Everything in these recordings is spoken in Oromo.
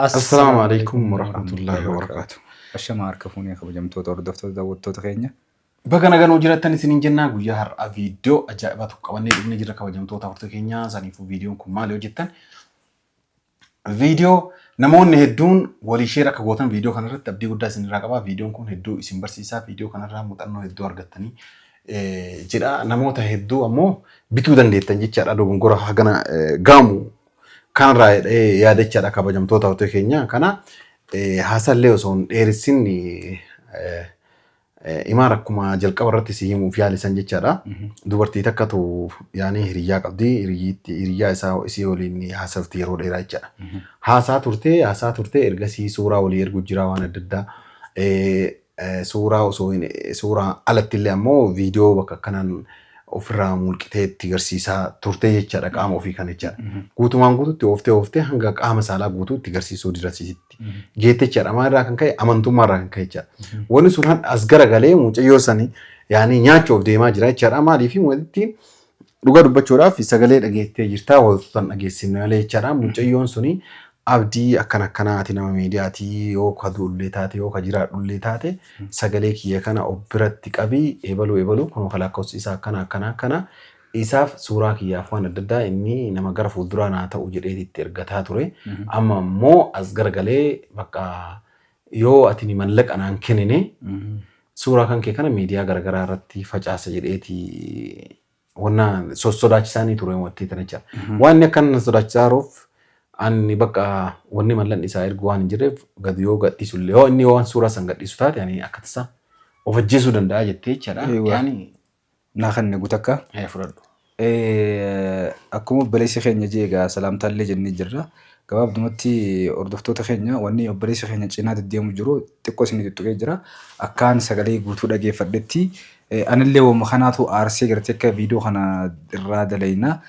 Assalaamu alaikum warahmatullahi wabarakaatu. Ashamaa harka fuunee, kabajamtoota hordoftoota, daawwattoota keenya. Baga nagaan jiraattan isiniin jennaa. Guyyaa har'aa viidiyoo ajaa'ibaa tokko qabannee dhufnee jira, kabajamtoota hordoftoota keenyaa. Saniifuu viidiyoon kun maali yoo jettan, viidiyoo namoonni hedduun walii share akka gootan viidiyoo kanarratti abdii guddaa isinirraa qaba. Viidiyoon kun hedduu isin barsiisaa. Viidiyoo kanarraa muuxannoo hedduu argattanii jedha. Namoota hedduu ammoo bituu dandeettan jechaadha. Dogongora hagana gaamu kanarraa jedhee yaadachaadha, kabajamtoota hordoftoota keenya. Kana haasallee osoo hin dheeressin, Imaar, akkuma jalqaba irratti si himuuf yaalisan jechaadha. Dubartii takkatu yaani hiriyyaa qabdi. Hiriyyaa isaa isii waliin haasofti yeroo dheeraa jechaadha. Haasaa turtee, haasaa turtee, ergasii suuraa walii ergu jira, waan adda addaa. Suuraa osoo hin suuraa alatti illee ammoo viidiyoo bakka akkanaan ofirraa mulqitee itti garsiisaa turtee jechaadha, qaama ofii kan jechaadha. Guutumaan guututti ooftee ooftee hanga qaama saalaa guutuu itti garsiisuu dirasiisitti geette jechaadha. Maalirraa kan ka'e? Amantummaa irraa kan ka'e jechaadha. Wanni sun as garagalee mucayyoo sanii yaani nyaachuuf deemaa jira jechaadha. Maaliif walitti dhugaa dubbachuudhaaf sagalee dhageettee jirtaa, wantoota dhageessifne malee jechaadha. Mucayyoon suni abdii akkana akkanaati, nama miidiyaatii, yoo ka du'ullee taate, yoo ka jiraadhullee taate, sagalee kiyya kana of biratti qabii, ebaluu ebaluu kunoo ka lakkoofsi isaa akkana akkana akkana, isaaf suuraa kiyyaaf waan adda addaa inni nama gara fuulduraa naa ta'u jedhee itti ergataa ture. Amma immoo as garagalee bakka yoo ati mallaqa naan kennine suuraa kan kee kana miidiyaa garaagaraa irratti facaasa jedheeti wanna sosodaachisaanii ture wanti tana jecha. Waan inni akkana sodaachisaa jiruuf, ani bakka wanni mallaqni isaa ergu waan hin jirreef gad yoo gadhiisu illee, yoo inni waan suuraa san gadhiisu taate, ani akka tasaa of ajjeesuu danda'a jettee jechaadha. Eewwa. Yaani Naa kan gutakka. Fudhadhu. Akkuma obboleessi keenya jee egaa salaamtaallee jennee jirra. Gabaabdumatti, hordoftoota keenya, wanni obboleessi keenya cinaa deddeemu jiru xiqqoo isin tuttuqee jira. Akkaan sagalee guutuu dhageeffadhetti anillee waanuma kanaatu aarsee gartee akka viidiyoo kana irraa dalayna.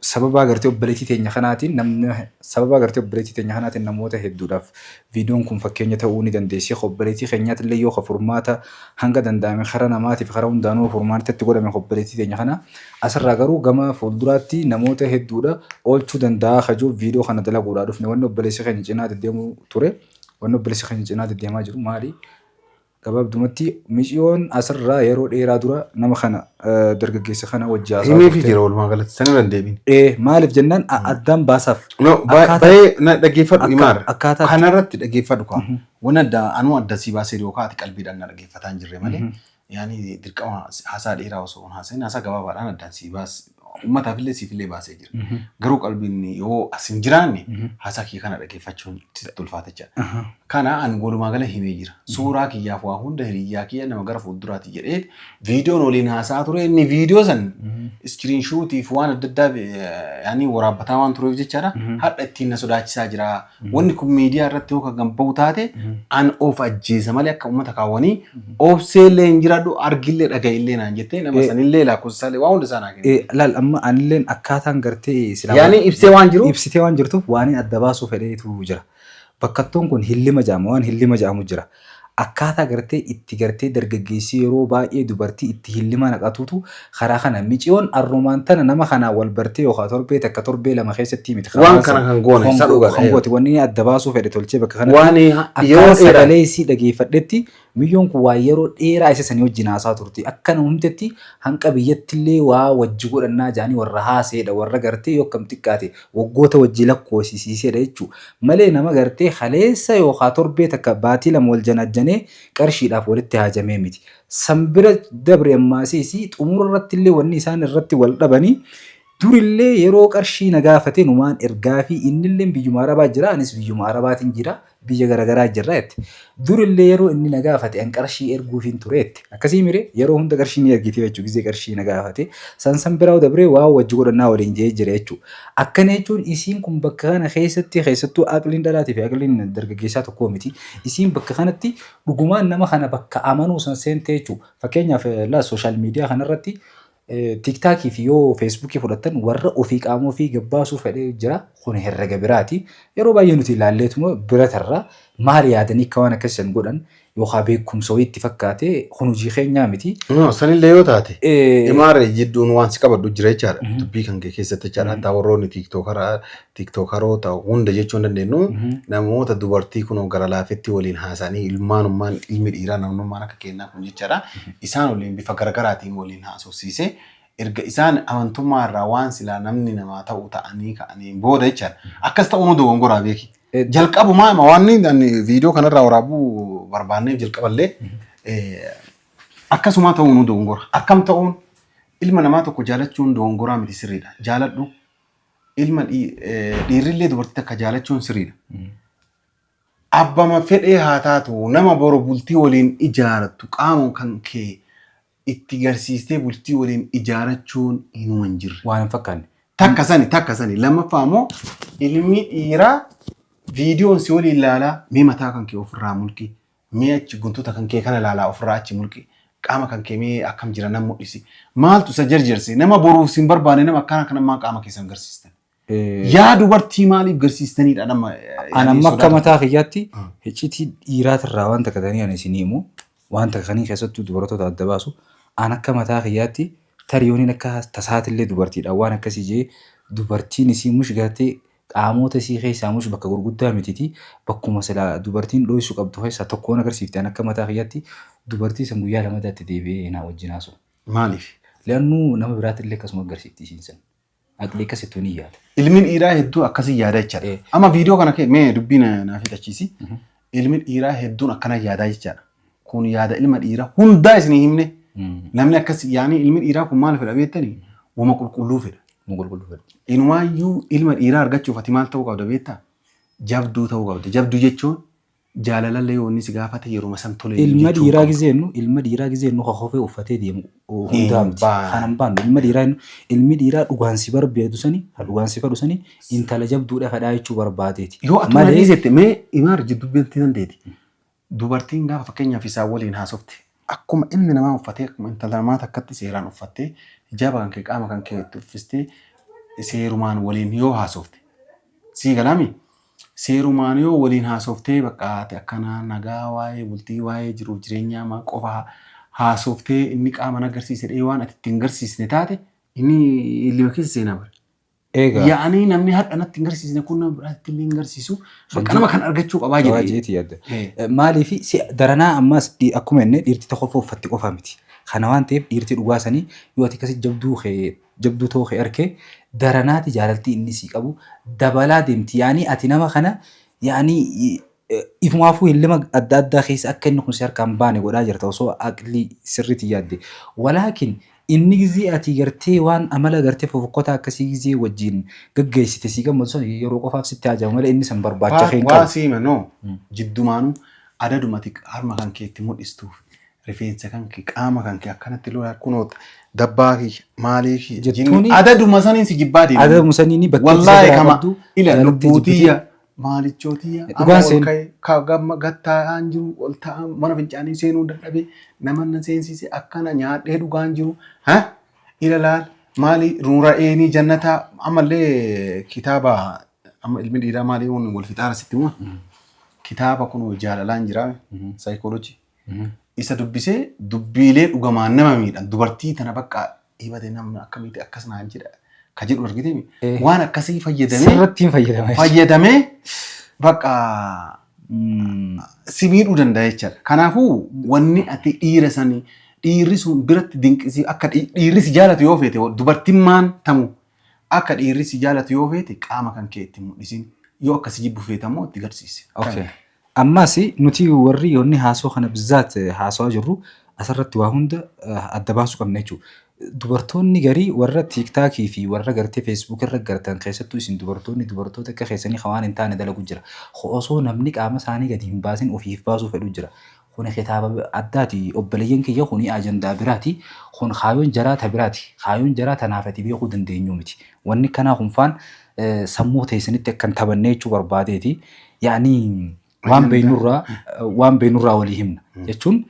Sababa gartee obboleettii teenya kanaatiin namni, sababa gartee obboleettii teenya kanaatiin namoota hedduudhaaf viidiyoon kun fakkeenya ta'uu ni dandeessi. Obboleettii keenyaatillee yoo ka furmaata hanga danda'ame karaa namaatiif karaa hundaanuu furmaata itti godhame obboleettii teenya kana asirraa garuu gama fuulduraatti namoota hedduudha oolchuu danda'a kajuu viidiyoo kana dalaguudhaa dhufne. Wanni obboleessi keenya cinaa deddeemuu ture, wanni obboleessi keenya cinaa deddeemaa jiru maali? Gabaabdumatti miciyoon asirraa yeroo dheeraa dura nama kana, dargaggeessa kana wajji haasaa Himeefi turte. Jira, walumaa galatti sanirra hin deebiin. Maaliif jennaan addaan baasaaf. No, baay'ee na dhaggeeffadhu, Imaar. Akkaataa Kanarratti dhaggeeffadhu kaa. Waan adda anuu adda si baasee yookaan ati qalbiidhaan na dhaggeeffataa hin jirre malee. Yaani dirqama haasaa dheeraa osoo hin haasa'in haasaa gabaabaadhaan addaan si baas, uummataaf illee siif illee baasee jira. Garuu qalbiin yoo as hin jiraanne haasaa kiyya kana dhaggeeffachuun sitti ulfaata jechaadha. Kana ani walumaa gala himee jira. Suuraa kiyyaaf waa hunda hiriyyaa kiyya nama gara fuulduraati jedhee viidiyoon waliin haasaa ture. Inni viidiyoo san screenshotiif waan adda addaa yaani waraabbataa waan tureef jechaadha. Hadha ittiin na sodaachisaa jira. Wanni kun miidiyaa irratti yoo kan bahu taate an of ajjeesa malee akka uummata kaawwanii obsee illee hin jiraadhu, argillee dhaga'illee naan jettee nama sanillee lakkoofsa waa hunda isaa naa kenne. Laal, amma anilleen akkaataan gartee silaa Yaani ibsee waan jiru ibsitee waan jirtuuf waan adda baasuu fedheetu jira. Bakkattoon kun hillima jedhama, waan hillima jedhamu jira. Akkaataa gartee itti gartee dargaggeessi yeroo baay'ee dubartii itti hillima naqatutu karaa kana miciyoon arrumaan tana nama kanaan wal bartee yookaan torbee takka, torbee 2 keessatti miti. Waan kana kan goone isa dhugaadha. Kan goote wanni inni adda baasuu fedhe tolchee bakka kanatti Waan yeroo akka dheeraa sagalee isii dhageeffadhetti miyyoon kun waa yeroo dheeraa isa sanii wajjin haasaa turte. Akka nama humtetti hanqa biyyattillee waa wajji godhannaa jedhanii warra haaseedha, warra gartee yoo akkam xiqqaate waggoota wajji lakkoofsisiiseedha jechuudha. Malee nama gartee kaleessa yookaan torbee takka, baatii 2 wal janajjanee qarshiidhaaf walitti haajamee miti. San bira dabre ammaasiis xumura irratti illee wanni isaan irratti wal dhabanii durillee yeroo qarshii na gaafate numaan ergaa fi innillee biyyuma Arabaa jira, anis biyyuma Arabaatiin jira, biyya garaagaraa jirra jette. Durillee yeroo inni na gaafate an qarshii erguufiin ture jette. Akkasii mire yeroo hunda qarshii ni ergiti jechuudha gisee qarshii na gaafate. San san biraa dabree waa wajji godhannaa waliin jee jira jechuudha. Akkana jechuun isiin kun bakka kana keessatti, keessattuu aqliin dhalaatii fi aqliin dargaggeessaa tokkoo miti. Isiin bakka kanatti dhugumaan nama kana bakka amanuu san seente jechuudha. Fakkeenyaaf laa social media kanarratti TikTokii fi yoo Facebookii fudhattan warra ofii qaama ofii gabbaasuu fedhee jira. Kun herrega biraati. Yeroo baay'ee nuti ilaalleetuma bira tarra maal yaadanii akka waan akkasii san godhan yookaan beekumsa wayii itti fakkaate kun hojii keenyaa miti. No, sanillee yoo taate imaaree jidduun waan si qabadhu jira jechaadha. Dubbii kan kee keessatti jechaadha. Hatta warroonni tiiktookaroota hunda jechuu hin dandeenyu namoota dubartii kunoo gara laafetti waliin haasa'anii ilmaanummaan ilmi dhiiraa namnummaan akka kennaa kun jechaadha. Isaan waliin bifa garaagaraatiin waliin haasofsiisee erga isaan amantummaa irraa waan silaa namni namaa ta'u ta'anii ka'anii booda jechaadha. Akkas ta'uu nu dogongoraa beeki. Jalqabumaa hima waan inni viidiyoo kanarraa waraabuu barbaanneef jalqaballee akkasumaa ta'uu nu dogongora. Akkam ta'uun ilma namaa tokko jaalachuun dogongoraa miti, sirriidha. Jaaladhu, ilma dhiirrillee dubartii takka jaalachuun sirriidha. Abbama fedhee haa taatu, nama boru bultii waliin ijaarattu qaama kan kee itti garsiistee bultii waliin ijaarachuun hinuma hin jirre. Waan hin fakkaanne. Takka sani, takka sani. Lammaffaa immoo ilmi dhiiraa viidiyoon si waliin ilaalaa mee mataa kan kee ofirraa mulqi, mee achi guntuta kan kee kana ilaalaa ofirraa achi mulqi, qaama kan kee mee akkam jira nan mul'isi. Maaltu isa jarjarse? Nama boruuf sin barbaanne, nama akkana kana maa qaama keessan garsiistan? Yaa dubartii maaliif garsiistanidha nama? An amma akka mataa kiyyaatti iccitii dhiiraatirraa waan takka tanii ani isinii himu, waan takka kanii keessattuu dubartoota adda baasu, an akka mataa kiyyaatti tarii yooniin akka tasaatillee dubartiidha waan akkasii jee dubartiin isii mush gartee qaamota isii keessaa mush bakka gurguddaa mititi bakkuma silaa dubartiin dhoysu qabdu keessaa tokkoon agarsiifte, an akka mataa kiyyaatti dubartii san guyyaa lamadaatti deebi'ee naa wajjin haasa'u. Maaliif? Leannuu nama biraatillee akkasuma agarsiifti isiin san. Aqlii akkasittuu ni yaada. Ilmi dhiiraa hedduu akkasii yaada jechaadha. Amma viidiyoo kana kee mee dubbii naa fixachiisi. Ilmi dhiiraa hedduun akkana yaadaa jechaadha. Kun yaada ilma dhiiraa hundaa isinii himne. Namni akkas yaani ilmi dhiiraa kun maal fedha beektanii? Wama qulqulluu fedha. Mu qulqulluu fedha. Inumaayyuu ilma dhiiraa argachuuf ati maal ta'uu qabda beektaa? Jabduu ta'uu qabda. Jabduu jechuun jaalalallee yoo inni si gaafate yeruma san tole Ilma jechuu dhiiraa qabda. gizee jennu, ilma dhiiraa gizee jennu ka kophee uffatee deemu hundaa miti. Baane. Kana hin baannu. Ilma dhiiraa jennu ilmi dhiiraa dhugaan si barbaadu sani, ka dhugaan si fedhu sani intala jabduudha fedhaa jechuu barbaadeeti. Yoo ati mana Malee dhiisette mee imaar jidduu beektii dandeeti. Dubartiin gaafa fakkeenyaaf isaan waliin haasofte akkuma ilmi namaa uffatee, akkuma intala namaa takkatti seeraan uffattee, hijaaba kan kee qaama kan kee itti uffistee seerumaan waliin yoo haasofte, sii galaami, seerumaan yoo waliin haasoftee bakka ati akkana nagaa waa'ee bultii, waa'ee jiruuf jireenyaa maa qofa haasoftee, inni qaama na agarsiise dhee waan ati ittiin garsiisne taate inni ilma keessa seenaa bara. Egaa Yaa'anii namni har'a natti hin garsiisne kun nama biraatti illee hin garsiisu. Bakka nama kan argachuu qabaa qabaa jedhee. jeeti yaadda. Maaliif si daranaa ammas akkuma inni dhiirti tokko uffatti qofa miti. Kana waan ta'eef dhiirti dhugaa sanii yoo ati akkasi jabduu kee jabduu ta'uu kee arkee daranaati jaalaltii inni sii qabu dabalaa deemti. Yaanii ati nama kana yaanii ifumaafuu hillima adda addaa keessa akka inni kun si harkaan baane godhaa jirta osoo aqlii sirriitti yaadde. Walaakin inni gizee ati gartee waan amala gartee fofokkotaa akkasii gizee wajjin gaggeessite sii gammadu san yeroo qofaaf sitti haajama malee inni san barbaacha kee hin Waa qabu. siima noo jiddumaanuu adadumati harma kan kee itti mul'istuuf rifeensa kan kee qaama kan kee akkanatti lola kunoo dabbaa kiyya maalii kiyya jinni Jettuuni adaduma saniin si jibbaa deema. Adaduma saniin bakka itti isa Wallaahi biraa kama qabdu ila jaalattee lubbuutiyya jibbitee maalichootiyya amma dhugaan ol seen ka'e ka gamma gattaa'aan jiru ol ta'an mana fincaanii seenuu dadhabee nama na seensise akkana nyaadhee dhugaan jiru ha ila laal maali nuura eenii jannataa ammallee kitaaba amma ilmi dhiiraa maalii wal fixaara sitti hima kitaaba kun jaalalaan jira saayikoolojii isa dubbisee dubbiilee dhugamaan nama miidhan dubartii tana bakka hibate namni akkamitti akkas naan jedha ka jedhu argitee waan akkasii fayyadamee Sirratti hin fayyadama. Fayyadamee bakka si miidhuu danda'a jechaadha. Kanaafuu wanni ati dhiira sanii dhiirri sun biratti dinqisii akka dhiirri si jaalatu yoo feete, dubartimmaan tamu akka dhiirri si jaalatu yoo feete qaama kan kee itti mul'isin, yoo akka si jibbu feete ammoo itti garsiisi. Okay. Ammas nuti warri yoonni haasoo kana bizzaat haasawaa jirru asirratti waa hunda adda baasuu qabna jechuudha. Dubartoonni garii warra TikTokii fi warra gartee Facebook irra gartan keessattuu isin dubartoonni dubartoota akka keessanii kan waan hin taane dalagu jira. Osoo namni qaama isaanii gadi hin baasin ofiif baasuu fedhu jira. Kuni kitaaba addaati, obboleeyyan kiyya, kuni ajandaa biraati. Kun kaayoon jaraa ta biraati. Kaayoon jaraa tanaaf ati beekuu dandeenyu miti. Wanni kanaa kun faan sammuu teessanitti akkan taphannee jechuu barbaadeeti. Yaani waan beeknurraa walii himna jechuun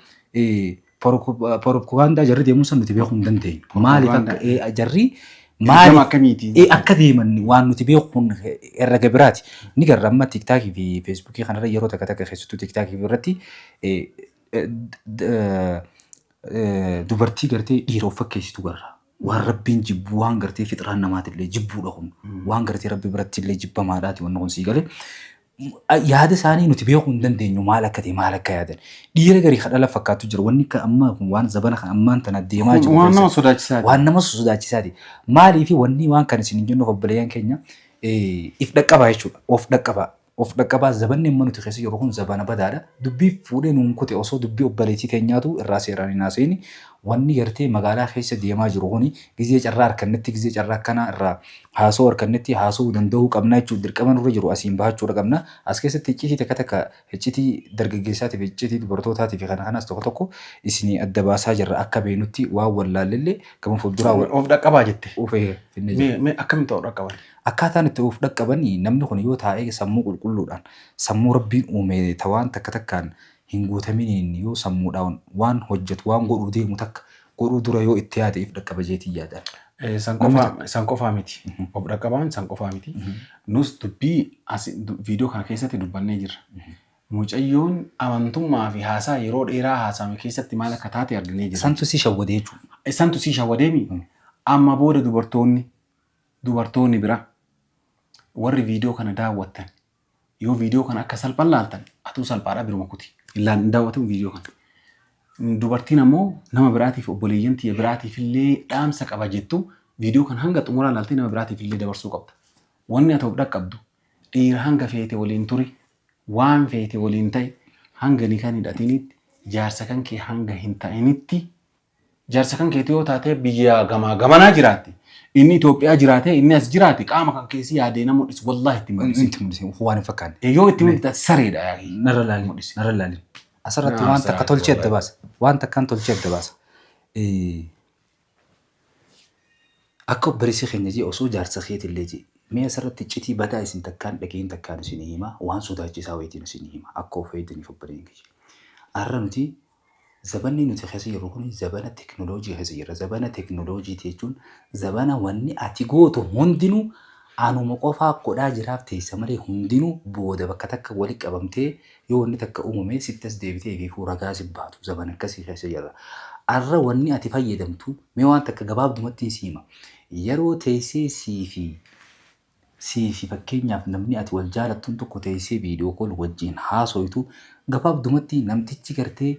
propagaandaa jarri deemuu san nuti beekuu hin dandeenyu. Maaliif akka jarri Maaliif akkamiiti? Akka deeman waan nuti beekuun herrega biraati. Ni garra amma TikTokii fi Facebookii kanarra yeroo takka takka, keessattuu TikTokii irratti, dubartii gartee dhiira of fakkeessitu garra. Waan Rabbiin jibbu, waan gartee fixraan namaatillee jibbuudha kun. Waan gartee Rabbi biratti illee jibbamaadhaati wanni kun, sii galee. Yaada isaanii nuti beekuu hin dandeenyu, maal akka ta'e, maal akka yaadan. Dhiira garii kadhala fakkaatu jira. Wanni akka amma kun waan zabana kan ammaan tana deemaa jiru Waan nama keessatti. sodaachisaati. Waan nama sodaachisaati. Maaliif wanni waan kana isin hin jennuuf, obboleeyyan keenya, if dhaqqabaa jechuudha. Of dhaqqabaa. Of dhaqqabaa, zabanni amma nuti keessa jirru kun zabana badaadha. Dubbii fuudhee nuun kute, osoo dubbii obboleettii teenyaatu irraa seeraan hin haasa'ini. Wanni gartee magaalaa keessa deemaa jiru kuni gizee carraa harkannetti, gizee carraa akkanaa irraa haasa'uu harkannetti haasa'uu danda'uu qabna jechuudha. Dirqama nurra jiru asiin bahachuudha qabna. As keessatti iccitii takka takka, iccitii dargaggeessaatii fi iccitii dubartootaatii fi kana kanas tokko tokko isinii adda baasaa jirra, akka beeknutti waan wallaalellee gama fuulduraa Of dhaqqabaa jette. Ufee finnee jira. Mee akkamitti of dhaqqaban? Akkaataan itti of dhaqqaban, namni kun yoo taa'ee sammuu qulqulluudhaan, sammuu Rabbiin uume ta waan takka takkaan hin guutaminiin, yoo sammuudhaan waan hojjetu, waan godhuu deemu takka godhuu dura yoo itti yaade, if dhaqqaba jeetii yaadan. San Namni qofaa san qofaa miti. Of dhaqqabaan san qofaa miti. Nus dubbii as viidiyoo kana keessatti dubbannee jirra. Mucayyoon amantummaa fi haasaa yeroo dheeraa haasa'ame keessatti maal akka taate arginee jirra. Santu si shawwadee jechuudha. Santu si shawwadeemi. Amma booda dubartoonni bira warri viidiyoo kana daawwattan, yoo viidiyoo kana akka salphaan laaltan, atuu salphaadha, biruma kuti. Illaan hin daawwatan viidiyoo kana. Dubartiin ammoo nama biraatiif, obboleeyyan tiyya biraatiif illee dhaamsa qaba jettu, viidiyoo kana hanga xumuraa laaltee nama biraatiif illee dabarsuu qabda. Wanni ati of dhaqqabdu, dhiira hanga feete waliin turi, waan feete waliin ta'i, hanga ni kan hidhatinitti, jaarsa kan kee hanga hin ta'initti, jaarsa kan keetii yoo taate biyya gamaa gamanaa jiraatte, inni Itoophiyaa jiraate, inni as jiraate, qaama kan keessi yaadee nama mul'isu wallaahi itti mul'isi. Itti mul'ise waan hin fakkaanne. Yoo itti mul'ise sareedha yaa. Narra laalin. Narra laalin. Asirratti waan takka tolchee adda baasa. Waan takkaan tolchee adda baasa. Akka obboleessi keenya jee, osoo jaarsa keetillee jee, mee asirratti iccitii badaa isin takkaan dhagahin takkaan isinii hima, waan sodaachisaa wayitiin isinii hima, akka of eegdaniif, obboleeyyan kiyya. Har'a nuti zabanni nuti keessa jirru kun zabana teknooloojii keessa jirra. Zabana teknooloojiiti jechuun zabana wanni ati gootu hundinuu anuma qofaa godhaa jiraaf teessa malee, hundinuu booda bakka takka walitti qabamtee yoo wanni takka uumame sitti as deebitee fi ragaa si baatu, zabana akkasii keessa jirra. Har'a wanni ati fayyadamtu, mee waan takka gabaabdumatti si hima. Yeroo teessee sii fi fakkeenyaaf namni ati wal jaalattuun tokko teessee video call wajjin haasoytu, gabaabdumatti namtichi gartee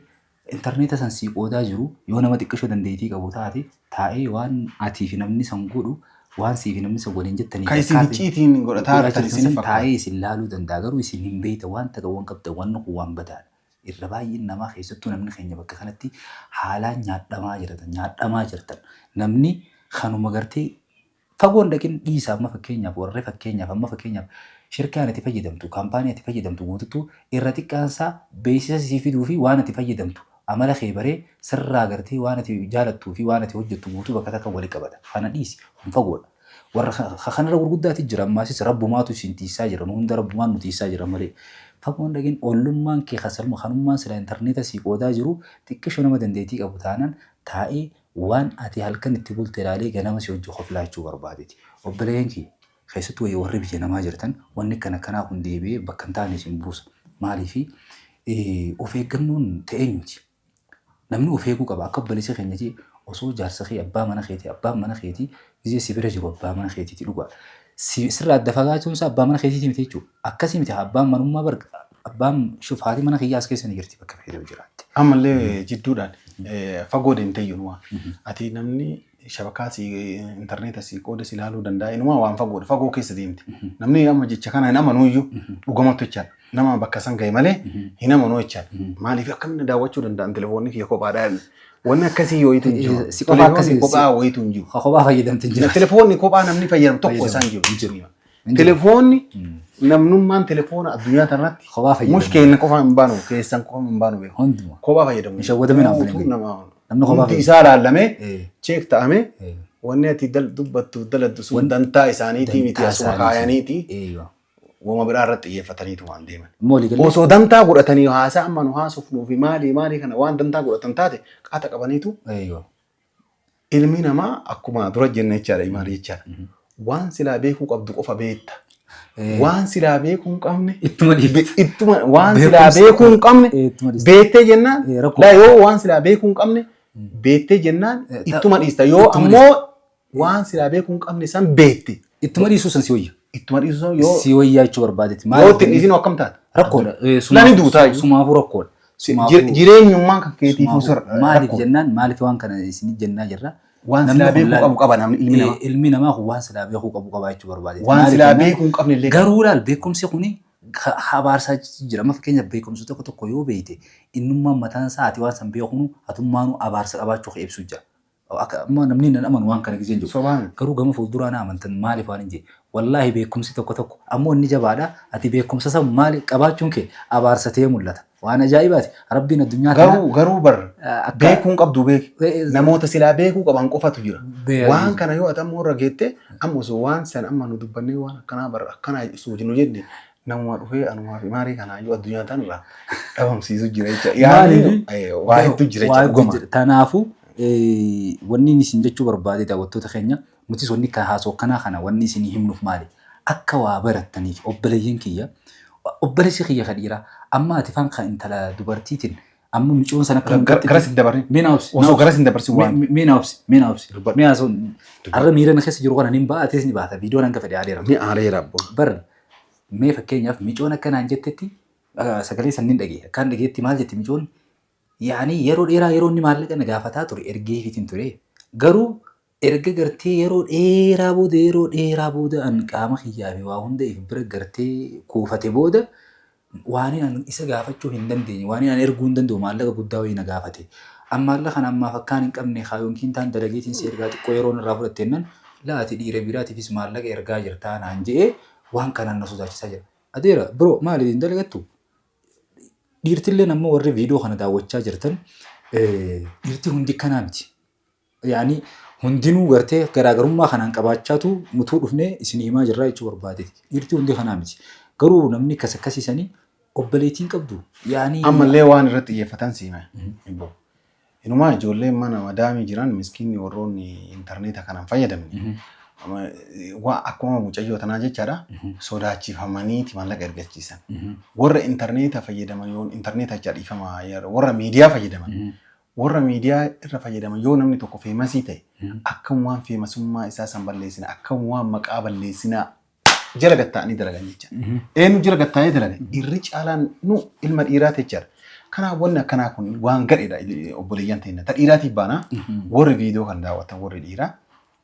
intarneeta san sii qoodaa jiru yoo nama xiqqishoo dandeettii qabu taate, taa'ee waan atii fi namni san godhu, waan sii fi namni san waliin jettanii Kan isin icciitiin godhataa jirtan isin fakkaata. Taa'ee isin laaluu danda'a, garuu isin hin beektan, waan takka waan qabdan, wanni kun waan badaadha. Irra baay'een namaa, keessattuu namni keenya bakka kanatti haalaan nyaadhamaa jiratan, nyaadhamaa jirtan. Namni kanuma gartee fagoon dhaqin dhiisa, amma fakkeenyaaf warri fakkeenyaaf amma fakkeenyaaf shirkaan ati fayyadamtu, kaampaanii ati fayyadamtu guututtuu irra xiqqaansaa beeksisa sii fiduu fi waan ati fayyadamtu amala kee baree sirraa gartee waan ati jaalattuu fi waan ati hojjettu guutuu bakka takka wali qabata. Kana dhiisi, kun fagoodha. Warra kanarra gurguddaati jira, ammaasis Rabbumaatu isin tiisaa jira, nu hunda Rabbumaan nu tiisaa jira malee. Fagoon dhaqin, ollummaan kee kasaluma kanummaan sila intarneeta sii qoodaa jiru xiqqisho nama dandeettii qabu taanaan, taa'ee waan ati halkan itti bulte ilaalee ganama si hojii koflaachuu barbaadeti. Obboleeyyan kiyya, keessattuu wayii warri biyya namaa jirtan, wanni akkana akkanaa kun deebi'ee bakka hin taane isin buusa. Maaliifi of eeggannoon ta'eenyuti. Namni of eeguu qaba. Akka obboleessi keenya jee, osoo jaarsa kee, abbaa mana keetii, abbaan mana keetii gizee si bira jiru abbaa mana keetiiti dhugaa. Sirraa adda fagaachuun isaa abbaa mana keetiiti miti jechuudha. Akkasii miti, abbaan manummaa bar abbaan shufaati mana kiyyaa as keessa ni jirti bakka fedhe yoo jiraatte. Ammallee jidduudhaan fagoo deemtee iyyuu ati namni shabakaa si intarneeta si qooda si ilaaluu danda'a, inumaa waan fagoodha, fagoo keessa deemte. Namni amma jecha kana hin amanuu iyyuu dhugamatti jechaadha. Nama bakka san ga'e malee hin amanuu jechaadha. Maaliif akkamiin daawwachuu danda'an, telefoonni kiyya kophaadha. Wanni akkasii wayitu hin jiru. Si qofa akkasii- Telefoonni kophaa wayitu hin jiru. Kophaa fayyadamte hin jiru. Telefoonni kophaa namni fayyadamu tokko isaan jiru. Hin jiru. Telefoonni namnummaan telefoona addunyaa kanarratti Kophaa fayyadamu. Mush keenya qofa hin baanu, keessan qofa hin baanu beeku. Hunduma. Kophaa fayyadamu. Hin shawwadamin Guutuu abbileen. Namni kophaa Hundi fayyadamu. isaa ilaallamee check ta'amee, wanni ati dubbattu daladdu sun dantaa isaaniitii miti, asuma kaayaniiti wama biraa irratti xiyyeeffataniitu waan deeman. Immoo walii galee Osoo dantaa godhatanii haasaa amma nu haasofnuu fi maalii maalii kana waan dantaa godhatan taate qaata qabaniitu. Ilmi namaa akkuma dura jenne jechaadha imaal jechaadha. Waan silaa beekuu qabdu qofa beekta. Waan silaa beekuu hin qabne Ittuma dhiifta. ittuma waan silaa Beekumsa- beekuu hin qabne Ittuma dhiista. beektee jennaan Eh, rakkoo. laa yoo waan silaa beekuu hin qabne beektee jennaan ittuma dhiista yoo ittuma ammoo waan silaa beekuu hin qabne san beekte Ittuma dhiisuu san si wayya. ittuma dhiisu san yoo Si wayyaa jechuu barbaadetti. yoo itti hin dhiisin akkam taata? Rakkoodha. Lani duutaa iyyuu. Sumaafuu rakkoodha. Sumaafuu- Jireenyummaan kan keetiifuu sumaafuu. sirra Maaliif rakkoodha. jennaan maaliif waan kana isin jennaa jirra. Waan Namni silaa kun beekuu laal- qabu qaba namni ilmi namaa. Ilmi namaa kun waan silaa beekuu qabu qaba jechuu barbaade. Waan Maaliif silaa jennaan beekuu hin qabne illee qaba. Garuu laal beekumsi kuni habaarsaa jira. Amma fakkeenyaaf beekumsi tokko tokko yoo beekte innummaan mataan isaa ati waan san beekunu atummaanuu abaarsa qabaachuu kee ibsu jira. Akka amma namni nan amanu waan kana giseen jiru. Sobaa miti. Garuu gama fuulduraa na amantan maaliif waan hin jee. Wallaahi beekumsi tokko tokko ammoo inni jabaadha. Ati beekumsa san maali qabaachuun kee abaarsa ta'ee mul'ata. Waan ajaa'ibaati. Rabbiin addunyaa kana Garuu garuu bar akka beekuu hin qabdu beeki. Namoota silaa beekuu qaban qofatu jira. Waan kana yoo ati amma warra geette amma osoo waan san amma nu dubbannee waan akkanaa bar akkanaa osoo nu jenne namuma dhufee anumaa fi maarii kanaa iyyuu addunyaa tanarraa dhabamsiisu jira jecha. Yaani waa hedduu jira Waa jecha hedduu dhugama. jira. Kanaafuu wanni inni isin jechuu barbaade daawwattoota keenya nutis wanni kan haasoo akkanaa kana wanni isin himnuuf maali? Akka waa barattaniif obboleeyyan kiyya obboleessi kiyya ka dhiiraa amma ati faan kan intala dubartiitiin amma micoon sana akka Garas hin dabarrin. Mee na obsi. Osoo garas hin dabarsin waan. Mee na obsi. Mee na obsi. Dubbadhu. Mee haasoo har'a miira na keessa jiru kana nin ba'a atis ni baata viidiyoon hanga fedhe adeera. Ni aareera abbo. Bar mee fakkeenyaaf micoon akkanaan jettetti sagalee sannin dhagee akkaan dhageetti maal jetti micoon yaani yeroo dheeraa yeroo inni maallaqa na gaafataa ture ergeefiitiin ture garuu erga gartee yeroo dheeraa booda an qaama kiyyaa fi waa hunda if bira gartee kuufate booda waan an isa gaafachuu hin dandeenye waan an erguu hin danda'u maallaqa guddaa wayii na gaafate. An maallaqa kana ammaaf akkaan hin qabne haa yookiin taan dalageetiin si ergaa xiqqoo yeroo irraa fudhatteennan laati dhiira biraatiifis maallaqa ergaa jirtaa naan je'ee waan kanaan na sodaachisaa jira. Adeera bro maali hin dalagattu? Dhiirtilleen ammoo warri viidiyoo kana daawwachaa jirtan dhiirti hundi kanaa miti. Yaani hundinuu gartee garaagarummaa kanaan qabaachaatu nutuu dhufnee isin himaa jirraa jechuu barbaadeeti. Dhiirti hundi kanaa miti. Garuu namni akkas akkasiisanii obboleettiin qabdu. Yaani Ammallee waan irratti xiyyeeffatan siime. Inumaa ijoolleen mana madaamii jiran miskiinni warroonni intarneeta kanaan fayyadamne. Waa akkuma mucayyoo tanaa jechaadha sodaachifamaniiti maallaqa ergachiisan. Warra intarneeta fayyadaman yoo intarneeta jecha dhiifama warra miidiyaa fayyadaman warra miidiyaa irra fayyadaman yoo namni tokko famous ta'e akkam waan famousummaa isaa san balleessina akkam waan maqaa balleessinaa jala gatta'anii dalagan jecha. Eenyu jala gatta'ee dalaga? Irri caalaan nu ilma dhiiraati jechaadha. Kanaaf wanni akkanaa kun waan gadheedha obboleeyyan teenya. Ta dhiiraatiif baana warri viidiyoo kan daawwatan warri dhiiraa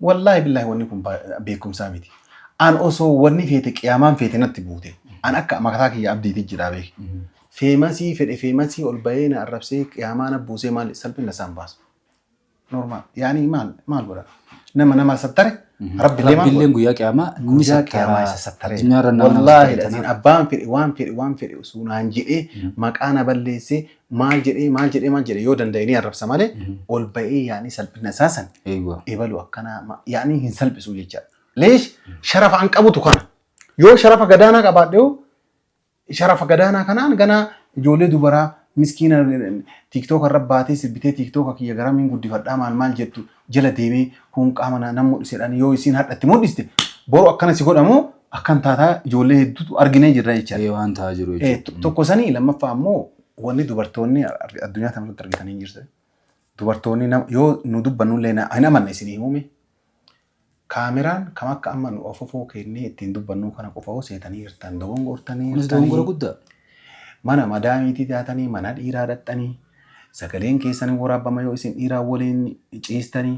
wallaahi billaahi wanni kun beekumsaa miti. An osoo wanni feete qiyaamaan feete natti buute. An akka mataa kiyya abdiiti jira beeki. Famous fedhe famous ol bahee na arrabsee qiyaamaa na buusee maal salphina isaan baasu. Normal. Yaani maal maal godha? Nama nama sattare Rabbi illee maal godha? Rabbiilleen guyyaa qiyaamaa ni Guyyaa qiyaamaa sattara. isa sattaree. Addunyaarra nama nama Wallaahi sattare. laziin abbaan fedhe waan fedhe waan fedhe osoo naan jedhee maqaa na balleessee maal jedhee maal jedhee maal jedhee yoo danda'e ni arrabsa malee ol ba'ee yaani salphina isaa san Eeyyuu. ebalu akkanaa yaani hin salphisu jechaadha. Leesh sharafa an qabutu kana. Yoo sharafa gadaanaa qabaadhe hoo sharafa gadaanaa kanaan ganaa ijoollee dubaraa miskiina TikTok irra baatee sirbitee TikTok kiyya garamiin guddifadhaa maal maal jettu jala deemee kun qaama nan mul'isedhaan yoo isiin hadhatti mul'iste boru akkana si godhamu akkan taataa ijoollee hedduutu arginee jirra jechaadha. Ee waan ta'aa jiru jechuudha. Tokko sanii lammaffaa ammoo wanni dubartoonni addunyaa kanarratti argitanii jirtan. Dubartoonni yoo nu dubbannullee hin amanne isinii himume. Kaameraan kam akka amma nu ofofoo kennee ittiin dubbannu kana qofa hoo seetanii jirtan dogongortanii Kunis dogongora guddaa. Mana madaamiitii taatanii mana dhiiraa dhaxxanii sagaleen keessanii waraabama yoo isin dhiiraa waliin ciistanii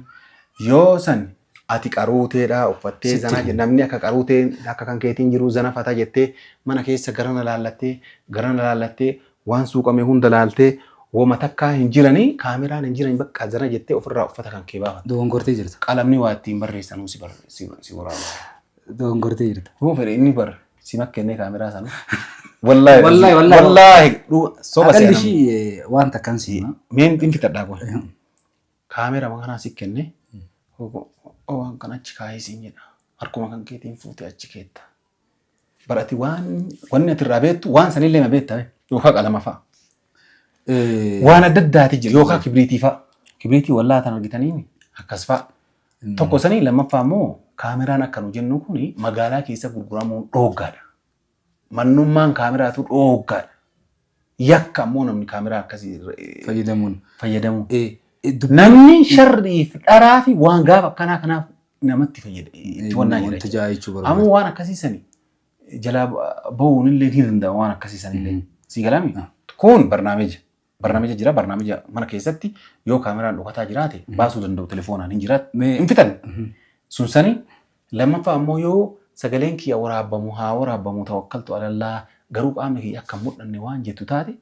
yoo san ati qaruuteedha uffattee Sitti zanaa himu. namni akka qaruutee akka kan keetiin jiru zana fata jettee mana keessa garana laallattee garana laallattee waan suuqame hunda laaltee woma takkaa hin jiranii kaameraan hin jiran bakka zana jettee ofirraa uffata kan kee baafata. Dogongortee jirta. Qalamni waa ittiin barreessanuu si waraaba. Dogongortee jirta. Hoo fedhe inni bar si makkennee kaameraa sana. Wallaahi Wallaahi, wallaahi. Wallaahi soba Aqalli seenaa. ishii waan takkaan siima. Meen hin fixadhaa kun. Kaameraa kanaa si kenne waan kana achi kaayee siin jedha. Harkuma kan keetiin fuutee achi keetta. Barati waan wanni ati irraa beektu waan sanillee ma beekta yookaan qalama fa'a. Waan adda addaati jira yookaan kibriitii fa'a. Kibriitii wallaahi tan argitanii Akkas fa'a. Tokko sanii, lammaffaa immoo kaameraan akka nu jennu kun magaalaa keessa gurguramuun dhooggaadha. Mannummaan kaameraatu dhooggaadha. Yakka ammoo namni kaameraa akkasii fayyadamuun. Fayyadamuun. Namni sharrii fi dharaa fi waan gaafa akkanaa kanaaf namatti fayyada. Itti wannaa jira. Wanta ja'a jechuu barbaada. Ammoo waan akkasii sani jalaa bahuun illee ni danda'ama, waan akkasii sani illee. Si galami? Kun barnaameja. Barnaameja jira, barnaameja mana keessatti yoo kaameraan dhokataa jiraate baasuu danda'u, telefoonaan hin jiraatu. Hin fitan. Sun sani, lammaffaa ammoo yoo sagaleen kiyya waraabbamu haa waraabbamu, tawakkaltu alallaa, garuu qaamni kiyya akka hin mul'anne waan jettu taate,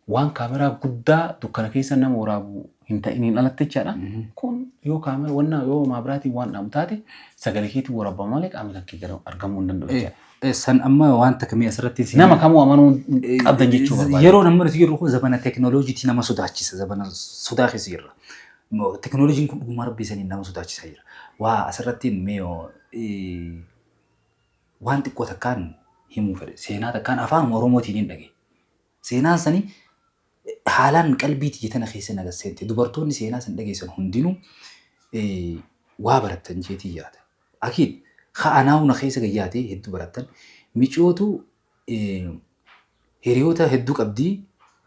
waan kaameraa guddaa dukkana keessa nama waraabu hin ta'iniin alatti jechaadha. Kun yoo kaameraa wannaa yoo maabiraatiin waan dhaamu taate, sagalee keetiin waraabama malee qaamni kan kee argamuu hin danda'u jechaadha. San amma waan takka mee asirratti Nama kamuu amanuu qabdan jechuu barbaada. Yeroo namni nuti jirru kun zabana teekinooloojiitii nama sodaachisa. Zabana sodaa keessa jirra. Teekinooloojiin kun dhuguma rabbii saniin nama sodaachisaa jira. Waa asirratti mee waan xiqqoo takkaan himuu fedhe. Seenaa takkaan afaan Oromootiin hin dhage. Seenaan sani haalaan qalbii tiyya tana keessa na seente. Dubartoonni seenaa san dhageessan hundinuu waa barattan jeetii yaada. Akiid ka'anaa na keessa gayyaatee hedduu barattan. Miciyootu hiriyoota hedduu qabdii,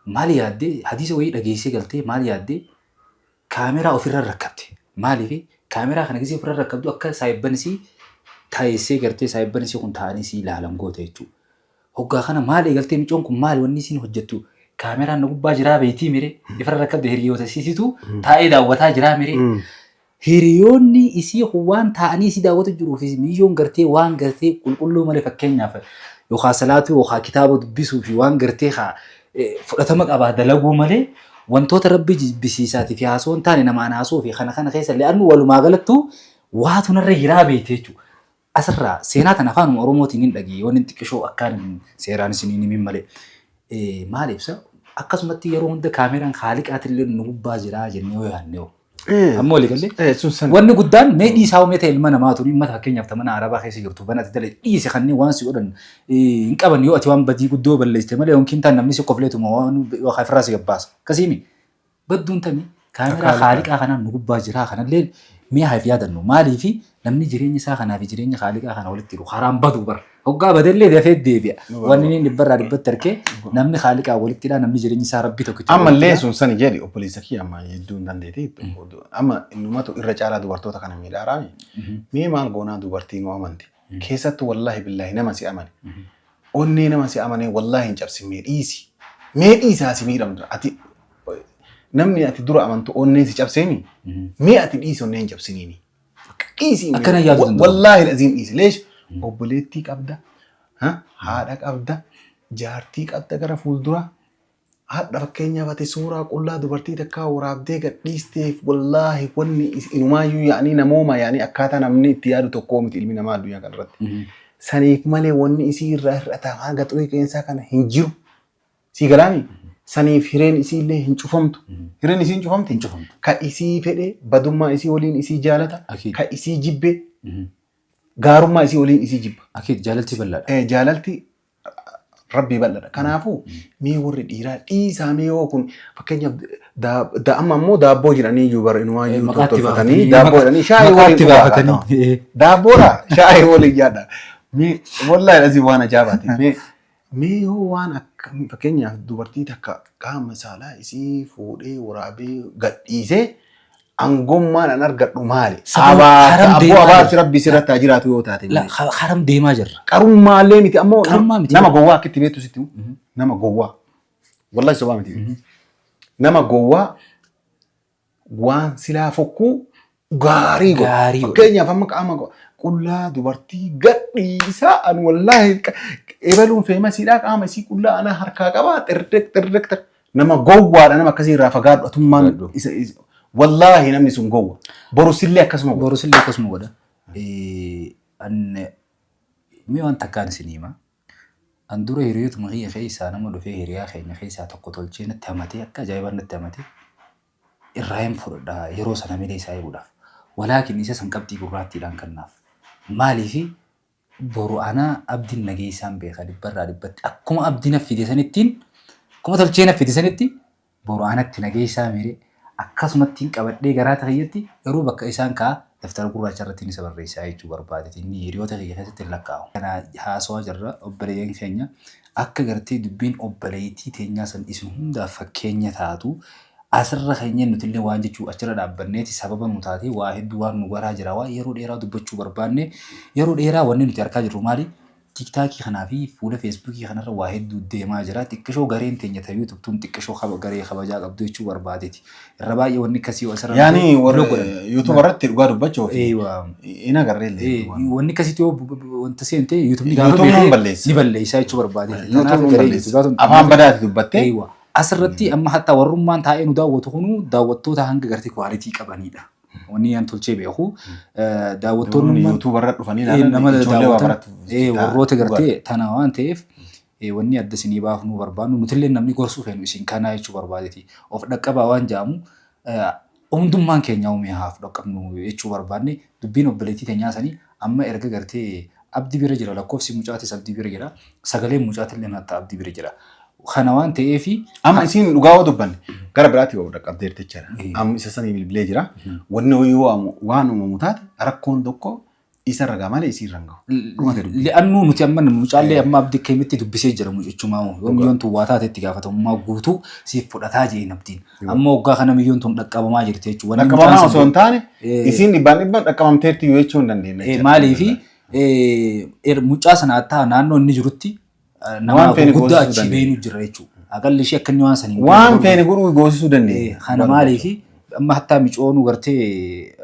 maal yaaddee, hadiisa wayii dhageessee galtee, maal yaaddee, kaameraa ofirra rakkabde. Maaliif kaameraa kana gisee ofirra rakkabdu akka saayibban isii taa'essee gartee saayibban isii kun taa'anii isii ilaalan goota jechuudha. Hoggaa kana maal eegaltee, micoon kun maal wanni isiin hojjettu, kaameraan na gubbaa jiraa beetii mire, ifirra rakkabde, hiriyoota isiisitu taa'ee daawwataa jiraa mire. Hiriyoonni isii kun waan taa'anii isii daawwatu jiruu fi miyyoon gartee waan gartee qulqulluu malee, fakkeenyaaf yookaan salaatuu yookaan kitaaba dubbisuu fi waan gartee haa fudhatama qabaa dalaguu malee, wantoota rabbi jibbisiisaatii fi haasoo hin taane namaan haasoo fi kana kana keessa illee walumaa galattuu waatu narra jiraa beekte jechuudha. Asirraa seenaa tana afaanuma Oromootiin hin dhagee waan xiqqishoo akkaan seeraan isiniin himin malee. Maal ibsa? Akkasumatti yeroo hunda kaameraan haaliqaatillee nu gubbaa jiraa jennee yoo yaadne hoo. Amma walii galee? Sun san. Wanni guddaan mee dhiisaa mee ta'e ilma namaa tuni uummata, fakkeenyaaf mana arabaa keessa jirtu banati dale dhiise, kanneen waan si godhan hin qaban yoo ati waan badii guddoo balleessite malee, yookiin taan namni si kofleetuma waan yookaan ofirraa si gabbaasa. Akkasiimi badduun tami kaameraa haaliqaa kanaan nu gubbaa jiraa kanallee mee haa yaadannu. Maaliifi namni jireenya isaa kanaa fi jireenya haaliqaa kana walitti hidhu karaan badu bara. Hoggaa badellee dafee deebi'a. Wanni inni dhibbarraa dhibbatti harkee namni haaliqaa walitti hidhaa, namni jireenya isaa rabbii tokkicha. Ammallee sun sani jedhi, obboleessa kiyya, amma hedduu hin dandeeti. Amma innumatu irra caalaa dubartoota kana miidhaaraami. Mee maal goonaa, dubartii nu amante? Keessattuu wallaahi billaahi nama si amane. Onnee nama si amane wallaahi hin cabsin, mee dhiisi. Mee dhiisaa si miidhamtu. Ati namni ati dura amantu onnee si cabseemi. Mee ati dhiisi, onnee hin cabsiniini. Dhiisi. Akkana yaaduu danda'u. Wallaahi aziin dhiisi. Leesh obboleettii qabda. Haadha qabda. Jaartii qabda gara fuulduraa. Haadha fakkeenyaaf ati suuraa qullaa dubartii takkaa waraabdee gadhiisteef, wallaahi wanni inumaayyuu yaa'anii namooma yaa'anii akkaataa namni itti yaadu tokkoo miti ilmi namaa addunyaa kanarratti. Saniif malee wanni isii irraa hir'ata hanga xurii qeensaa kana hin jiru. Sii galaami? Saniif hireen isii illee hin cufamtu. Hireen isii hin cufamti? Hin cufamtu. Ka isii fedhe badummaa isii waliin isii jaalata. Akiid. Ka isii jibbe gaarummaa isii waliin isii jibba. Akiid, jaalalti bal'aadha. Jaalalti rabbii bal'aadha. Kanaafuu mee warri dhiiraa dhiisaa, mee yoo kun fakkeenyaaf amma immoo daabboo jedhanii iyyuu bara inumaayyuu Maqaatti tolfatanii baafatanii daabboo jedhanii shaayii waliin maqaatti dhugaa baafatanii. Daabboodha shaayii waliin nyaadha. Mee wallaahi asii waan ajaa'ibaati. Mee yoo waan akka fakkeenyaaf dubartii takka qaama saalaa isii fuudhee waraabee gadhiisee aangommaan an argadhu maali? Sababa haram Abaarsa abboo deemaa abaarsi jira. rabbii sirratti haa jiraatu yoo taate. La, haram deemaa jirra. Qarummaallee miti ammoo Qarummaa miti. Nama gowwaa akka itti beektu sitti himu. Nama gowwaa. Wallahi sobaa miti. Nama gowwaa waan silaa fokkuu gaarii godha. Gaarii godha. Fakkeenyaaf amma qaama qullaa dubartii gadhiisaa an wallaahi ebaluun famousiidhaa, qaama isii qullaa ana harkaa qabaa xirriq xirriq xirriq. Nama gowwaadha, nama akkasii irraa fagaadhu atummaan Fagaadhu. Wallaahi namni sun gowwa. Boru sillee akkasuma godha. Boru sillee akkasuma godha. An mee waan takkaan isin hima. An dura hiriyootuma kiyya keessaa nama dhufee hiriyaa keenya keessaa tokko tolchee natti hamatee, akka ajaa'ibaa natti hamatee irraa hin fudhadha yeroo sana milee isaa eeguudhaaf. Walaakin isa san qabxii gurraattiidhaan kennaaf. Maaliifi boru anaa abdiin nageessaan beeka dhibbarraa dhibbatti, akkuma abdii na fide sanittiin, akkuma tolchee na fide sanitti boru anatti nageessaa mire. Akkasumatti hin qabadhee garaa kiyyatti garuu bakka isaan ka'a daftara gurraacha irratti isa barreessaa jechuu barbaade. Inni hiriyoota kiyya keessatti hin lakkaa'u. Kana haasawaa jirra obboleeyyan keenya akka gartee dubbiin obboleettii teenyaa san isin hundaaf fakkeenya taatu asirra keenya nutillee waan jechuu achirra dhaabbanneeti sababa nu taatee waa hedduu waan nu garaa jira waan yeroo dheeraa dubbachuu barbaanne yeroo dheeraa wanni nuti argaa jirru maali? TikTokii kanaa fi fuula Facebookii kanarra waa hedduu deemaa jira. Xiqqishoo gareen teenya ta YouTube tun xiqqishoo garee kabajaa qabdu jechuu barbaadeeti. Irra baay'ee wanni akkasii yoo asirra Yaani block warra godhan. YouTube irratti dhugaa dubbachuuf Eewa. hin agarree illee. Wanni akkasitti yoo wanta seente YouTubeni gaafa YouTube ni beekee balleessa. ni balleessa jechuu barbaadeeti. YouTube Kanaaf ni garee balleessa. YouTubaa tun Afaan badaati dubbattee. Eewa. Asirratti amma hatta warrummaan taa'ee nu daawwatu kunu daawwattoota hanga gartee quality qabanidha. Wanni an tolchee beeku daawwattoonni YouTube irra dhufanii ilaalan nama ijoollee waa daawwatan baratu. Warroota gartee tana waan ta'eef wanni adda isinii baafnuu barbaannu nutillee namni gorsuu feenu isin kanaa jechuu barbaadeeti. Of dhaqqabaa waan jedhamu hundummaan keenya uumee haaf dhaqqabnu jechuu barbaanne dubbiin obboleettii teenyaa sanii amma erga gartee abdii bira jira, lakkoofsi mucaatis abdii bira jira, sagaleen mucaatillee hatta abdii bira jira. Kana waan ta'eef Amma isin dhugaa yoo dubbanne gara biraatti yoo dhaqqabdeerti jechaadha. Amma isa sanii bilbilee jira. Wanni yoo waan uumamu taate rakkoon tokko isa irra ga'a malee isii irra hin gahu. Dhumate dubbii. Li'annuu nuti amma mucaallee amma abdii keemitti dubbisee jira mucichumaa yoo miyyoon tun waa taate itti gaafatamummaa guutuu siif fudhataa jeen abdiin. Amma waggaa kana miyyoon tun dhaqqabamaa jirti jechuudha. Wanni Dhaqqabamaa mucaan osoo hin taane isiin dhibbaan dhibbaan dhaqqabamteerti yoo jechuu hin dandeenya jechaadha. Maaliifi mucaa sana hattaa naannoo inni jirutti nama Waan feene gurguddaa goosisuu achi beenu jira jechuudha. Aqalli ishee akka inni waan saniin Waan feene godhuu goosisuu dandeenya. Kana maaliifi amma hattaa micoonuu gartee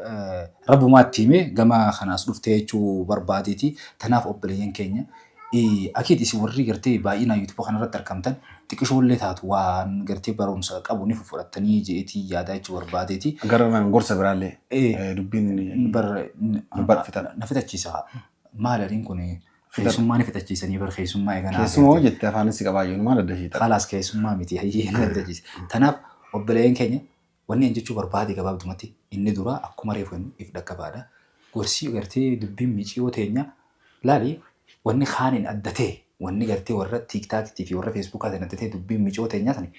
rabbumaatti hime gama kanaas dhuftee jechuu barbaadeeti. Tanaaf obboleeyyan keenya akiit isin warri gartee baay'inaan YouTube kanarratti argamtan xiqqishoollee taatu waan gartee barumsa qabu ni fudhattanii je'eetii yaadaa jechuu barbaadeeti. Gara naan gorsa biraallee dubbiin Bar na fitachiisa. Maali adiin kun keessummaa ni fitachiisanii bar keessummaa eeganaa. Keessumaa hoo jette afaanis si qabaa jiru maal adda ishee ta'a. Khalaas keessummaa miti hayyee na fitachiisa. Tanaaf obboleeyyan keenya wanni an jechuu barbaade gabaabdumatti inni dura akkuma reefu inni if dhaqqabaadha. Gorsii gartee dubbiin miciyoo teenya laali wanni kaaniin adda ta'e wanni gartee warra TikTokitii fi warra Facebookaatiin adda ta'e dubbiin miciyoo teenyaa sani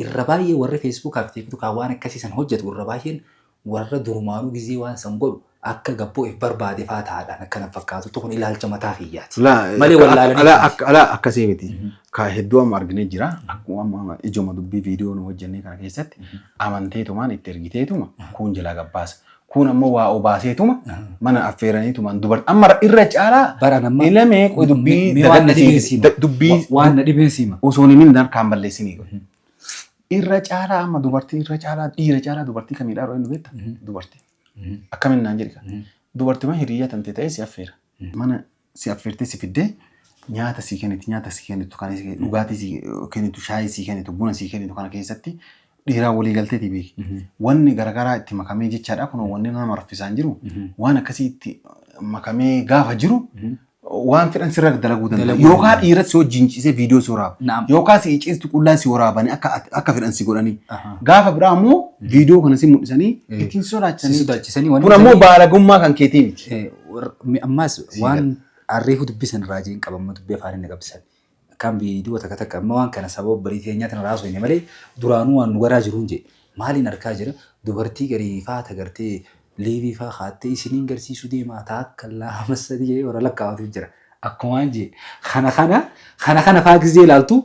irra baay'ee warri Facebookaa fi TikTokaa waan akkasii san hojjetu irra baay'een warra durumaanuu gizee waan san godhu akka gabboo if barbaade faa ta'aadhaan akkana fakkaatutti kun ilaalcha mataa kiyyaati. Malee wallaalanii miti. Alaa akkasii miti. Ka hedduu amma arginee jira. Akkuma amma ijoma dubbii viidiyoo nu hojjennee kana keessatti amanteetumaan itti ergiteetuma kuun jalaa gabbaasa. Kuun ammoo waa obaaseetuma mana affeeraniitumaan dubartii amma irra caalaa Bara nama ilamee qoy dubbii Mee waan na dhibeen siima. Dubbii Waan na dhibeen siima. osoo hin himin kaan balleessinii godhe. Irra caalaa amma dubartii irra caalaa dhiira caalaa dubartii kamiidhaa yeroo inni beekta? Dubartii. Akkamiin naan jedhi. Dubartii hiriyaa tante ta'e si affeera. Mana si affeertee si fiddee nyaata si kennitu, nyaata si kennitu kana dhugaatii si kennitu, shaayii si kennitu, buna si kennitu kana keessatti dhiiraa walii galteeti beeki. Wanni garaagaraa itti makamee jechaadha kun wanni nama raffisaan jiru waan akkasii itti makamee gaafa jiru waan fedhan sirra dalaguu danda'a. Dalaguu Yookaan dhiira si wajjin ciisee viidiyoo si waraaba. Naam. Yookaan si ciistu qullaa si waraabanii akka fedhan si godhanii. Aha. Gaafa biraa immoo viidiyoo kana si mul'isanii ittiin Si sodaachisanii. sodaachisanii wanni Kun ammoo baalagummaa kan keetii miti. Ammas waan harreefu dubbisan raajiin qabamma dubbii afaan inni qabsisan. Akkaan viidiyoo takka takka amma waan kana sababa barii teenyaatiin raasuu hin malee duraanuu waan nu garaa jiruun jedhe. Maaliin argaa jira dubartii garii faa tagartee liivii faa kaattee isiniin garsiisuu deemaa taakka lama sadii jedhee warra lakkaa'atu jira. Akkuma waan jee kana faa gizee ilaaltu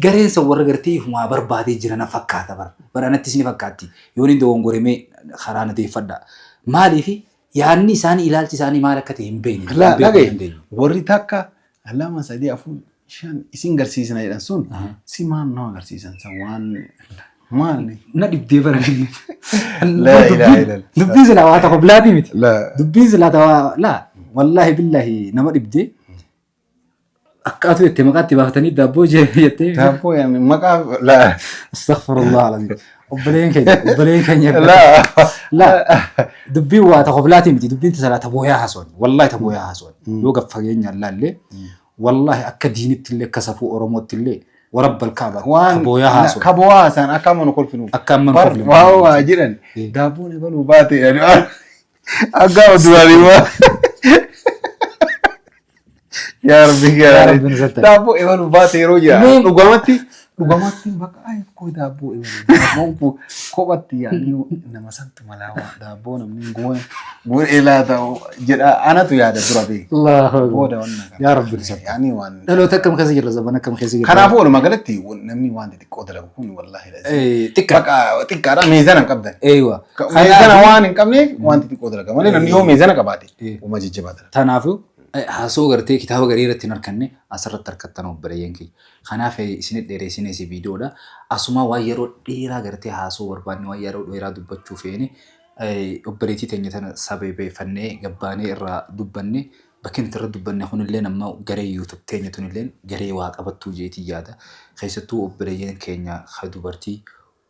gareen san warra gartee ifumaa barbaadee jira na fakkaata bara. Bara anattis ni fakkaatti. Yoon inni dogongoremee karaa na deeffadha. Maaliifi yaadni isaanii ilaalchi isaanii maal akka ta'e hin beekne. Laa Beekuu hin dhagaye dandeenyu. Warri takka lama sadii afur shan isin garsiisna jedhan sun si maal nama agarsiisan san waan maal Na dhibdee bara. Laa ilaaha illallah. Dubbiin silaa waa tokko bilaatii miti. Laa. Dubbiin silaa tawaa laa wallaahi billaahi nama dhibdee akka atu jettee maqaatti baafatanii daabboo jettee. Daabboo yaani maqaa laa. Astaghfirullah alazim. Obboleen keenya obboleen keenya. Laa. Laa dubbiin waa tokko bilaatii miti dubbiin silaa tabooyaa haasawani wallaahi tabooyaa haasawani yoo gad fageenyaan laallee wallaahi akka diinitti illee akka safuu Oromootti illee warabbal kaaba Waan tabooyaa haasawani. kabooyaa haasa'an akka amma nu kolfinuuf. Akka amma nu Bar kolfinu. waa waa jedhan daabboon ebaluu baate jedhani Akka duraanii maa. Yaa Rabbi Yaa yaa Rabbi nu sattari. Daabboo ebaluu baate yeroo jira. Mee- Dhugamatti Dhugamaatti bakka ay koo daabboo daabboon kun kophatti yaa'anii nama santu malaa waan daabboo namni guuree laata jedha anatu yaada dura beeku. Allahu akbar. Booda wanna kana. Yaa Rabbi nu sabbi. Yaani waan. Dhaloota akkam keessa jirra zamana akkam keessa jirra. Kanaafuu walumaa galatti namni waan xixiqqoo dalagu kun wallaahi Xiqqaa. Bakka xiqqaadha meezana hin qabdan. Eeywa. Meezana waan hin qabneef waan xixiqqoo dalaga malee namni yoo meezana qabaate uma jajjabaa dalaga. Kanaafuu haasoo gartee kitaaba garii irratti hin harkanne asirratti harkattan obboleeyyan kiyya. Kanaaf isinit dheeressinee si viidiyoodha. Asuma waan yeroo dheeraa gartee haasoo barbaanne waan yeroo dheeraa dubbachuu feene obboleettii teenya tana sababeeffannee gabbaanee irraa dubbanne bakki nuti irra dubbanne kunillee amma garee YouTube teenya tunillee garee waa qabattuu jeetii yaada. Keessattuu obboleeyyan keenya ka dubartii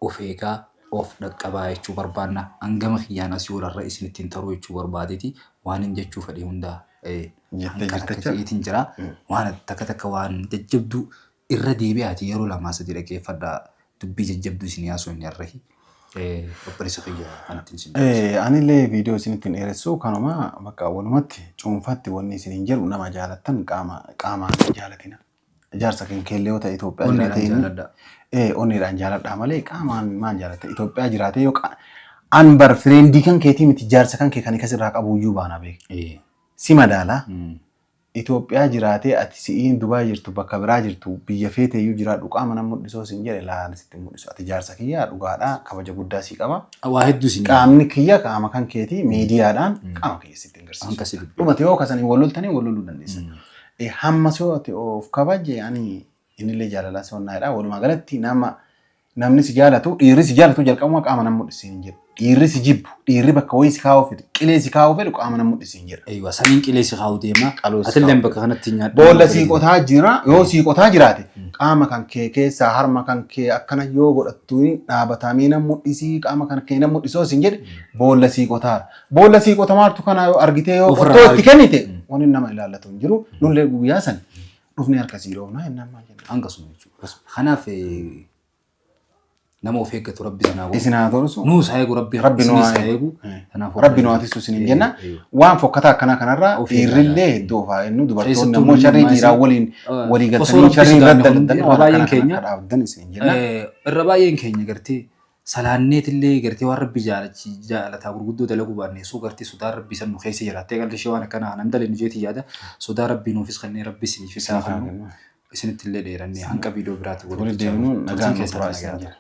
of eegaa of dhaqqabaa jechuu barbaanna. Hangama kiyyaan asii olarra isinitti hin taruu jechuu barbaadeeti waan hin jechuu fedhe hundaa Jettee hanqa jirta takka jechuudha. je'eetiin jira. Waan takka takka waan jajjabduu irra deebi'aati yeroo lamaa sadii dhaggeeffadhaa dubbii jajjabduu isin yaasuu hin yarrahi. Obboleessa kiyya kanatti isin dabarsa. Anillee viidiyoo isinitti hin dheeressu kanuma bakka walumatti cuunfatti wanni isiniin jedhu nama jaalattan qaama qaamaan hin jaalatina. Jaarsa kan keellee yoo ta'e Itoophiyaa Onneedhaan jiraatee inni jaaladhaa. Onneedhaan jaaladhaa malee qaamaan maal jaalatta Itoophiyaa jiraatee yoo an bar friendii kan keetii miti jaarsa kan kee kan ikasirraa qabu iyyuu baana beek. Si madaalaa. Itoophiyaa jiraatee ati si'iin Dubaay jirtu bakka biraa jirtu biyya feeteeyyuu jiraadhu qaama nan mul'isoo siin jedhe laala sitti hin mul'isu. Ati jaarsa kiyyaa dhugaadhaa kabaja guddaa sii qaba. Waa hedduu isin Qaamni kiyya qaama kan keetii miidiyaadhaan qaama kiyya sitti hin Hanqa agarsiisu. si dubbi. Dhumate yoo kasanii wal loltanii wal loluu dandeessan. Hamma soo ati of kabaje ani innillee jaalalaa si onnaadha. Walumaa galatti nama namni si jaalatu dhiirri si jaalatu jalqabuma qaama nan mul'isiin hin jedhu. Dhiirri si jibbu dhiirri bakka wayii si kaa'uu fedhu qilee si kaa'uu fedhu qaama nan mul'isiin jedha. Eeywa saniin qilee si kaa'u deema. Qaloo si Atilleen kaa'u. bakka kanatti nyaadhu. Boolla sii qotaa jira yoo sii qotaa jiraate qaama kan kee keessaa harma kan kee akkana yoo godhattu dhaabatamee nan mul'isii qaama kan kee nan mul'isoo siin jedhe boolla sii qotaara. Boolla sii qotamaartu kana yoo argitee yoo Ofirraa qottoo itti argi. kennite wanni nama ilaallatu hin jiru. Nullee guyyaa san dhufnee harka sii dhoofnaa jennaan maal jenna. Hanqasuma jechuudha. Kanaaf nama of eeggatu rabbi isin haa godhu. Isin haa tolchu. Nuus haa eegu rabbi. Rabbi nu Isinis haa haa eegu. eegu. Kanaaf Rabbi nu haa tissu isiniin jenna. Waan fokkataa akkanaa kanarraa Of eeggadha. dhiirrillee hedduu of haa eenyu dubartoonni Keessattuu ammoo sharrii namni dhiiraa waliin walii osoo galtanii rabbi sharrii irratti sodaanne hundi dalagdan irra waan baay'een akkana kana keenya akka dhaabdan isiniin jenna. Irra baay'een keenya gartee salaanneetillee gartee waan rabbi jaalataa gurguddoo dalaguu baanne osoo gartee sodaan rabbii san nu keessa jiraattee qalli ishee waan akkanaa nan dalinu jeetii yaada sodaa rabbii nuufis kennee rabbi isiniifis haa kennu. Isinitti illee dheerannee hanqa viidiyoo biraatti Walitti deebinuun nagaan nu turaa isin jenna.